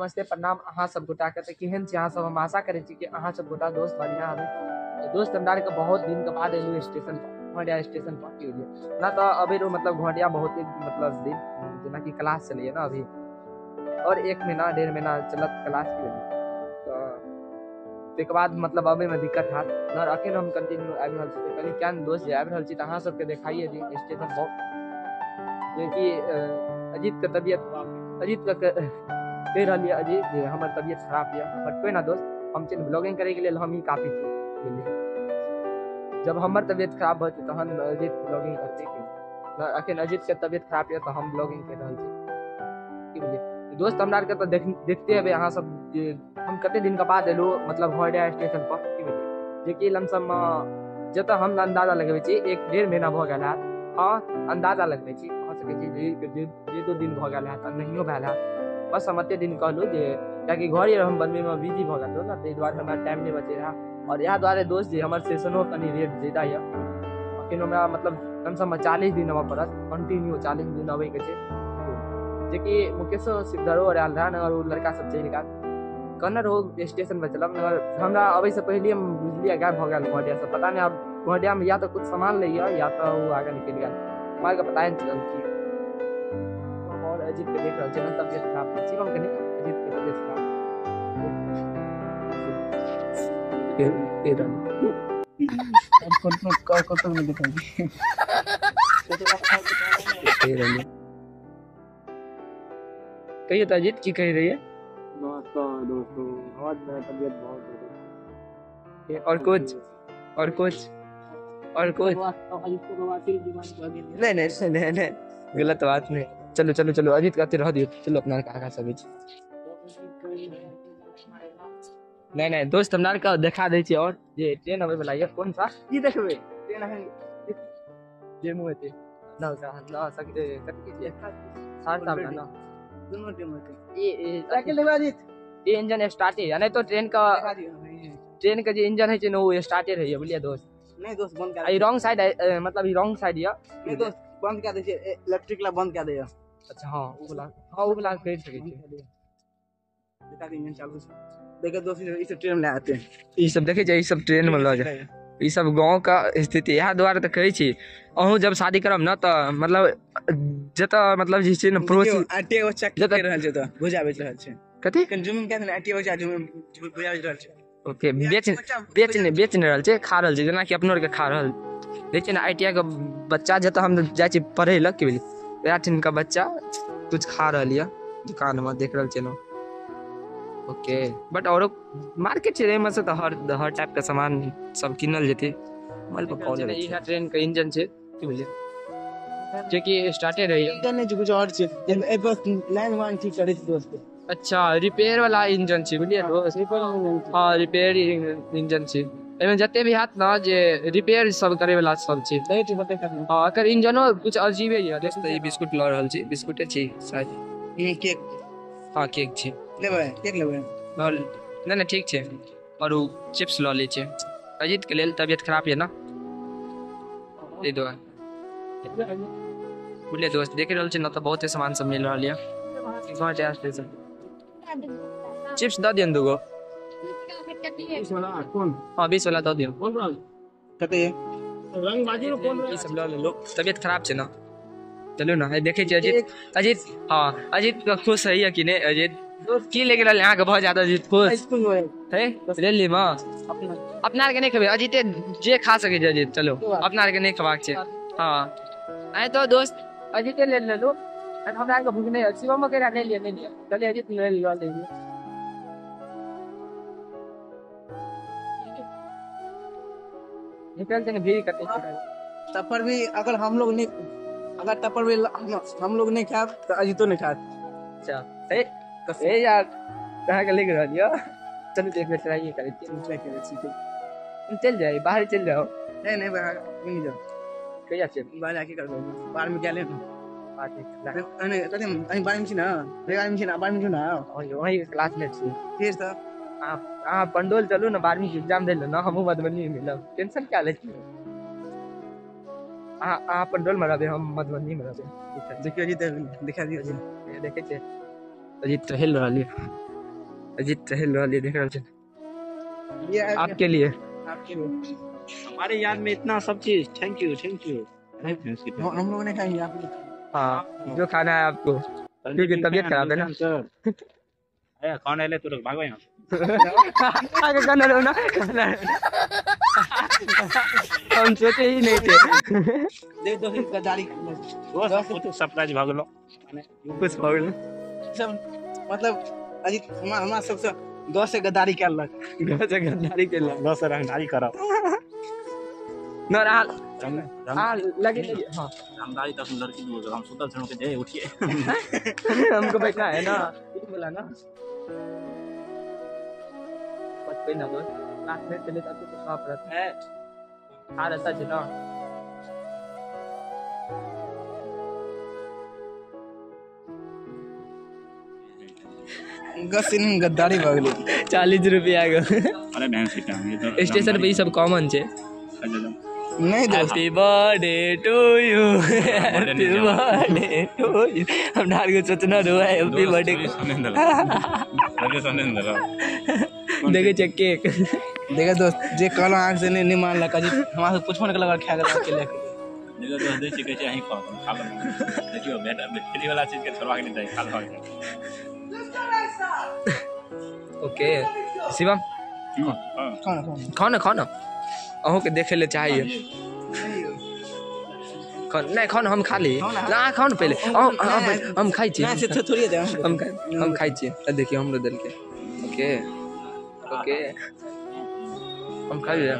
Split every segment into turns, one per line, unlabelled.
नमस्ते प्रणाम अहाँ सब गोटा के। तऽ केहन छी अहाँ सब? हम आशा करै छी कि अहाँ सब गोटा दोस्त बढ़िया हबे। दोस्त हमरा के बहुत दिन के बाद एलू स्टेशन पर, घोडिया स्टेशन पर की होलियै ना। तऽ अभी रो मतलब घोडिया बहुत मतलब दिन जेनाकि क्लास चलैए ना अभी, और 1 महीना 1.5 महीना चलत क्लास की होलियै। तऽ ताहिके बाद मतलब अबैमे दिक्कत हैत न। अखन हम कंटिन्यू आबि रहल छी। तऽ कहली क्या दोस्त जे आबि रहल छी तऽ अहाँ सबके देखाइए दी स्टेशन बहुत, जेकि अजीत के तबियत, अजीत के कहि रहल यऽ अजीत जे हमर तबियत खराब यऽ। बट कोइ ना दोस्त, हम छै ब्लॉगिंग करैके लेल हम ही काफी छी। जब हमर तबियत खराब भऽ जेतै तहन अजीत ब्लॉगिंग करतै। अखन अजीत के तबियत खराब यऽ तऽ हम ब्लॉगिंग करि रहल छी। की बुझलियै दोस्त? हमरा आरके तऽ देखते हेबै अहाँ सब जे हम कते दिन के बाद एलहुँ मतलब घोडिया स्टेशन पर। की बुझलियै? जेकि लमसममे जतऽ हम अन्दाजा लगबै छी 1-1.5 महीना भऽ गेल हैत। हँ अन्दाजा लगबै छी, भऽ सकै छै जे 2 दिन भऽ गेल हैत आ नहियो भेल हैत। बस हम एते दिन कहलहुँ जे कियाकि घरे हम बनबैमे बिजी भऽ गेल रहौँ ने, ताहि दुआरे हमरा टाइम नहि बचै रहए। और इएह दुआरे दोस्त जे हमर सेशनो कनि रेट ज्यादा यऽ। अखन हमरा मतलब कमसँ 40 दिन अबऽ पड़त, कंटिन्यू 40 दिन अबैके छै। जेकि मुकेशो सिद्धरो आयल रहए ने, और ओ लड़का सब चलि गेल। कहने रहो स्टेशन पर चलब, मगर हमरा अबैसँ पहिले हम बुझलियै गायब भऽ गेल घोडिया से। पता नहि आब घोडियामे या तऽ कुछ सामान लैए या तऽ ओ आगे निकलि गेल, हमरा के पता नहि चलल की। हम और अजीत के देख रहल छी ना, तबियत खराब छै। शिवम के नहि, अजीत के तबियत खराब। कहिए तो अजीत की कह रही है?
नमस्कार दोस्तों, आज मेरा तबीयत बहुत बुरी।
और कुछ? और कुछ? और कुछ? नहीं नहीं नहीं नहीं, गलत बात नहीं। चलो चलो चलो अजीत कहते रह दियो, चलो अपना काका सब। नहीं नहीं दोस्त हमरा के देखा दै छी। और जे ट्रेन अबै वाला ये कौन सा
की देखबै ट्रेन अखन
जे मुँह हेतै ना ना सके कथी छै सहरसा वाला ना,
दोनों ट्रेन होते।
ई
साइकिल लेबै अजीत?
ई इंजन स्टार्टे है नहीं तो ट्रेन का जे इंजन है छै ने ओ स्टार्टे रहैए, बुझलियै दोस्त?
नहीं दोस्त बंद कर
ई रॉन्ग साइड, मतलब ई रॉन्ग साइड या
नहीं दोस्त बंद कर दे छै, इलेक्ट्रिक ला बंद कर दे।
अच्छा हां ओ वाला, हां ओ वाला कर सकै छी।
देखा इंजन चालू छै, देखा दोस्त ई सब ट्रेन में आते हैं।
ई सब देखै छै, ई सब ट्रेन में ल जाय। ई सब गांव का स्थिति इएह दुआरे तऽ कहै छी अहूँ जब शादी करब ने तऽ मतलब जतऽ मतलब जे छै ने पड़ोसी
आईटीआई बच्चा की कर रहल छै तऽ भुजा बेच रहल छै।
कथी
कंज्यूमिंग क्या ने आईटीआई बच्चा भुजा बेच रहल छै।
ओके बेच बेच नहि बेच नहि रहल छै, खा रहल छै, जेनाकि अपनो आरके खा रहल। देखै छियै ने आईटीआई के बच्चा जतऽ हम जाइ छी पढ़ै लए की भेलै वएह ठिनका बच्चा कुछ खा रहल यऽ दुकानमे, देख रहल छियै ने। ओके बट औरो मार्केट छै एहिमे से तऽ हर हर टाइप के सामान सब किनल जेतै। मोबाइल पर कॉल आबै छै। ट्रेन के इंजन छै की बुझलियै, जेकि स्टार्टे रहैए।
इंजन नहि छै कुछ और छै, ए बस लाइन वाइन ठीक करै छै दोस्त।
अच्छा रिपेयर वाला इंजन छै, बुझलियै दोस्त? हाँ रिपेयर इंजन छै। एहिमे जते भी हैत ने जे रिपेयर सब करे वाला सब छै। हाँ एकर इंजनो कुछ अजीबे यऽ। दोस्त ई बिस्कुट लऽ रहल छी, बिस्कुटे छी शायद।
केक।
हाँ केक छै।
लेबै? केक लेबै?
नहि नहि ठीक छै। और ओ चिप्स लऽ लै छै अजीत के लेल, तबियत खराब यऽ ने ताहि दुआरे। बुझलियै दोस्त? देख रहल छी ने तऽ बहुते सामान सब मिल रहल यऽ। चिप्स दऽ दियौ दूगो। हाँ 20 वाला दऽ दियौ।
कते
ई सब लऽ लेलहुँ, तबियत खराब छै ने। चलू ने देखै छी अजीत, अजीत हाँ अजीत खुश होइए कि नहि? अजीत की लेके रहल अहाँके बहुत ज्यादा अजीत खुश है? ले ली माँ अपना आरके नहि खेबै, अजीते जे खा सकै छै अजीत। चलो अपना आरके नहि खेबाक छै। हाँ आइ तो दोस्त अजीते ले लेलहुँ, हमरा आरके भूख नहि। शिवम के नहि लिअ, नहि लिअ, चलिए अजीत ले लिअ, ले लिअ। निकल छै ने भीड़ कते छै।
तब पर भी अगर हम लोग नहीं, अगर तब पर भी हम लोग नहीं खाब तो अजीतो नहीं खात।
अच्छा ए यार कहाँ के लेके रहल यऽ? चलू एक बेर ट्राई करै छी।
ट्राई करै छी।
चल जाए बाहर चल जाओ।
नहीं नहीं बाहर नहीं जाओ।
कहिया चल?
बाहर जाके कर दो, बाहर में क्या ले
नहीं
नहीं बाहर में छी ना, बाहर में छी ना, बाहर में छी ना,
वही क्लासमेट छी।
फिर सर
अहाँ पंडोल चलू ने, 12वीं के एग्जाम दे लो ना, हमहूँ मधुबनी में मिलब, टेंशन क्या लै छी। अहाँ पंडोल में रहबै, हम मधुबनी में रहबै।
देखियो अजीत, दिखा दियौ।
देखै छियै अजीत टहल रहल यऽ। अजीत टहल रहल देख रहल छै आपके लिए,
आपके लिए
हमारे याद में इतना सब चीज। Thank you, thank you.
हम लोगों ने खाई, आप।
हाँ, जो खाना है आपको, क्योंकि तबीयत खराब है ना।
अरे कौन है तू लोग भागो यहाँ।
आगे खाना लो ना, खाना हम सोचे ही नहीं थे।
देख दो गद्दारी
वो तो सरप्राइज भाग लो,
कुछ भाग लो
सब। मतलब अजीत हमारा सबसे 10 से गद्दारी कर लग,
10 से गद्दारी कर लग,
10 से रंगदारी करो
ना हां लगे लगे। हां
रंगदारी तक लड़की दूर हम सुतल छनो के जे उठिए,
हमको बैठना है ना, ठीक बोला ना। बस पे ना दोस्त रात में चले जाते तो साफ रहता है, आ रहता है ना।
गद्दारी भऽ गेलै
40 रुपया के।
अरे भैंस के टांग, ये तो
स्टेशन पे ई सब कॉमन छै।
नहीं दोस्त,
happy birthday to you, happy birthday to you. हमरा आर के सोचना रहो हैप्पी बर्थडे। देखे छै केक,
देखे दोस्त जे कहलो आंख से नहीं मानलक अजीत, हमरा से पूछबो नहीं केलक, खा गेल अकेले।
देखो दोस्त दै छै, कहै छै अहीं खाओ, तुम खा लो। देखियो बेटा बेटी वाला चीज के छोड़बाक नहीं चाही, खा लो।
ओके शिवम खाओ ना, खाओ ना, अहूँ के देखे ले चाहिए। नहीं खाओ ना, हम खा ली ना, खाओ ना पहले हम खाइ छी, हम खाइ छी। देखियो हमरो देलकै। ओके ओके हम खाइ लियै।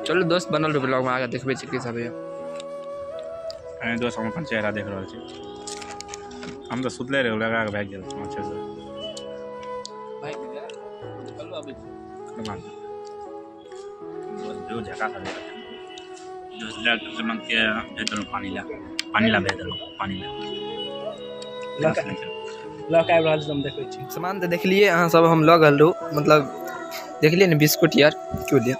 चलो दोस्त बनल रहो ब्लॉग में, आगे देखबै छी की सब है।
अरे दोस्त हम अपन चेहरा देख रहल छी, हम तो सुतले रहे, लगा के भाग गेल अच्छे से।
भाग गेल चलो अभी
जो झका था दोस्त डॉक्टर से मांग के भेज देलहुँ पानी ला, पानी ला भेज देलहुँ, पानी ला
लऽ के आबि रहल छी। हम देखै छी
सामान तऽ देखलियै अहाँ सब, हम लऽ गेल रहूँ, मतलब देखलियै ने बिस्कुट यार क्यों लिअ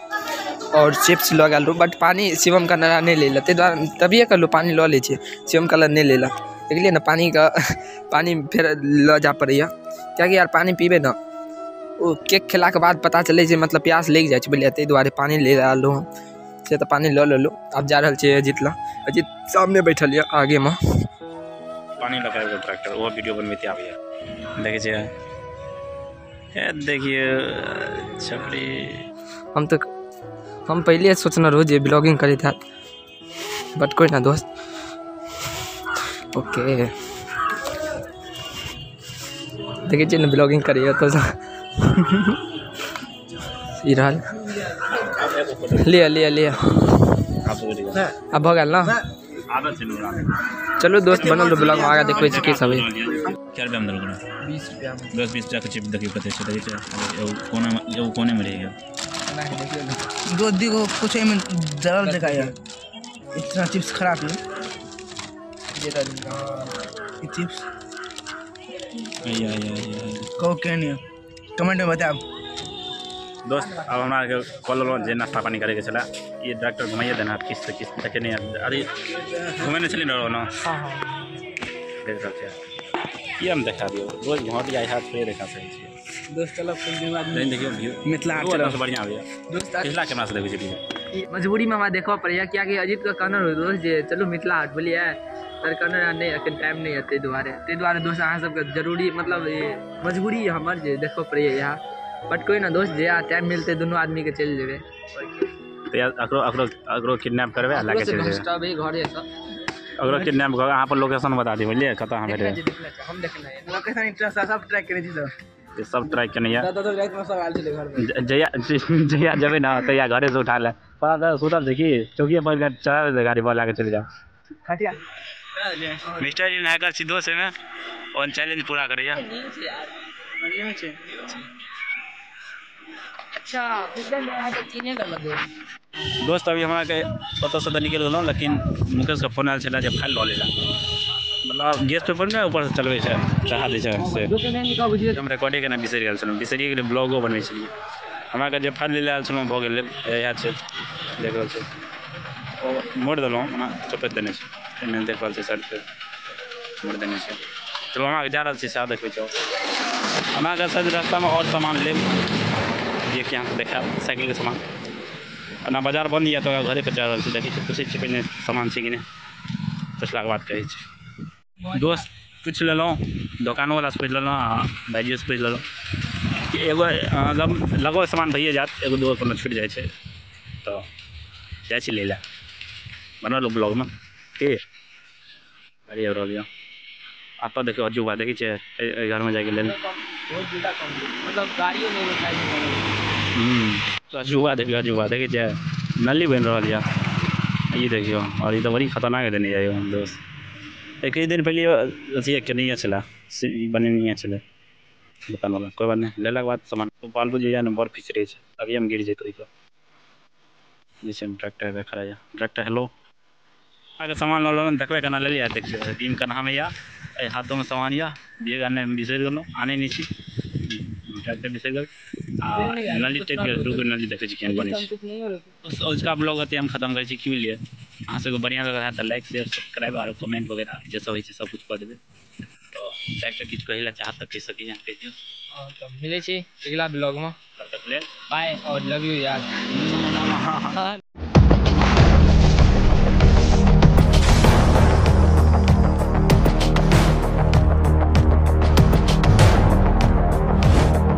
और चिप्स लऽ गेल रहूँ, बट पानी शिवम का नरा नहि लेलक, ताहि दुआरे तभिए कहलहुँ पानी लऽ लै छियै, शिवम कहलक नहि लेलक। देखलियै ने पानी का पानी फेर लऽ जाय पड़ैए, किएकि यार पानी पीबै ने ओ केक खेलाके बाद पता चलै छै मतलब प्यास लागि जाइ छै, बुझलियै। ताहि दुआरे पानी ले आयल रहूँ हम, से तऽ पानी लऽ लेलहुँ। आब जा रहल छियै अजीत लग, अजीत सामने बैठल यऽ आगेमे।
पानी लऽ के ट्रैक्टर ओहो वीडियो बनबैते आबैए, देखै छियै, देखियौ छपरी।
हम तऽ हम पहिले सोचने रहूँ जे ब्लॉगिंग करैत हैत, बट कोइ ना दोस्त। ओके देखै छियै ने ब्लॉगिंग करैए तऽ ई रहल, लिअ लिअ लिअ, आब भऽ गेल ना। चलो दोस्त बनल रहो ब्लॉग में, आगे देखबै छी की सब है।
क्या रुपया में देलक?
20 रुपया में।
10-20 रुपया के चिप देखियौ कते छै, देखै छै एगो कोने में, एगो कोने में रहि गेल।
दो देखो कुछ एहिमे जरल जकाँ यऽ, इतना चिप्स खराब यऽ ई चिप्स। कहू केहन यऽ कमेंट में बतायब।
दोस्त अब हमरा आरके कॉल लेलहुँ जे नाश्ता पानी करैके छलै, ई डॉक्टर घुमाइए देना किस्त किस्त देखे नहि, अरे घुमेने छलियै ने ओना देख रहल छियै, की हम देखा दियौ रोज घुमा जाइ हाथ थोड़े देखा सकै छियै।
दोस्त चलब कुछ दिन बाद
नहीं देखियौ व्यू
मिथिला हाट चलब,
बढ़िआँ आबैए
दोस्त।
पिछला कैमरा से देखै छियै
मजबूरी में हमरा देखऽ पड़ैए, किएकि अजीत के कहने रहै दोस्त जे चलू मिथिला हाट, बुझलियै, तर कहने रहै नहि एखन टाइम नहि है, ताहि दुआरे दोस्त अहाँ सबके जरूरी मतलब मजबूरी हमर जे देखऽ पड़ैए इएह, बट कोइ ना दोस्त जे टाइम मिलतै दुनू आदमीके चलि जेबै।
तऽ अकरो अकरो अकरो किडनैप करबै आ लए के चलि जेबै
घरेसँ
अकरो किडनैप कऽ अहाँ पर लोकेशन बता दियौ, बुझलियै कतऽ अहाँ भेटबै।
हम देखने
लोकेशन इंटरेस्ट सब ट्रैक करै छी,
सब सब ट्रैक केने यऽ।
रातिमे सब आयल छलै घरमे,
जहिया जहिया जेबै ने तहिया घरेसँ उठा ले, पता तऽ सुतल छै कि चौकिए पर चढ़ा देतै गाड़ी पर लए कऽ चलि जाउ।
खटिया
मिस्टर इन हैकर छी दोस्त, एहिमे ओहन चैलेंज पूरा करैया।
बढ़िआँ छै।
अच्छा
दोस्त अभी हमरा के ओतऽसँ तऽ निकलि गेलहुँ, लेकिन मुकेशके फोन आयल छलै जे फाइल लऽ लै लए, मतलब गेस्ट पेपर ने ऊपरसँ चलबै छै चढ़ा दै छै से हम रिकॉर्डे केना बिसरि गेल छलहुँ, बिसरिए गेलै ब्लॉगो बनबै छलियै। हमरा के जे फाइल लै लए आयल छलहुँ भऽ गेलै, इएह छै देख रहल छै, ओ मोड़ि देलहुँ ओना चपेट देने छै, एहिमे देख रहल छै साइडसँ मोड़ि देने छै। चलू हमरा जा रहल छी सएह देखबै छी। हमरा शायद रास्तामे आओर सामान लेब जे कि अहाँके देखायब, साइकिलके सामान। ओना बाजार बन्द यऽ तऽ घरे पर जा रहल छी, देखै छी पूछै छी पहिने सामान छै कि नहि, पुछलाके बाद कहै छी। दोस्त पूछि लेलहुँ, दोकानोवलासँ पूछि लेलहुँ आ भाइजियोसँ पूछि लेलहुँ कि एगो लगभग सामान भइए जायत, एगो दूगो कोनो छुटि जाइ छै तऽ जाइ छी लै लए। बनल ब्लॉगमे की गाड़ी आबि रहल यऽ। एतऽ देखियौ अजूबा देखै छियै एहि घरमे जाइके लेल। अजूबा देखियौ, अजूबा देखै छियै, नली बनि रहल यऽ ई देखियौ। आओर ई तऽ बड़ी खतरनाक देने यऽ दोस्त। एक दिन पहिले अथी केनहिए छलै, बनेनहिए छलै दोकानवला। कोइ बात नहि, लेलाके बाद सामान बालू जे यऽ ने बड़ फिसरै छै, अभी हम गिर जेतै ओहिपर। जे छै ट्रैक्टर खड़ा यऽ, ट्रैक्टर हेलो। अहाँके सामान लऽ लेलहुँ, देखबै केना लेलियै। देखियौ बीम कन्हामे यऽ, एहि हाथोमे सामान यऽ, बैग आननाइ बिसरि गेलहुँ, आनै नहि छी, ट्रैक्टर बिसरि गेल आ नली टपि गेल। रुकू नली देखै छी केहन बनै छै। अजुका ब्लॉग एतै हम खतम करै छी, की बुझलियै। अहाँ सबके बढ़िआँ लगल हैत तऽ like share subscribe our comment वगैरह जे सब होइ छै सब किछु कऽ देबै। तऽ ट्रैक्टर किछु कहै लए चाहत तऽ कहि सकैए, कहि दियौ।
तऽ मिलै छी अगिला ब्लॉगमे,
तब तक लेल
बाय और लव you यार।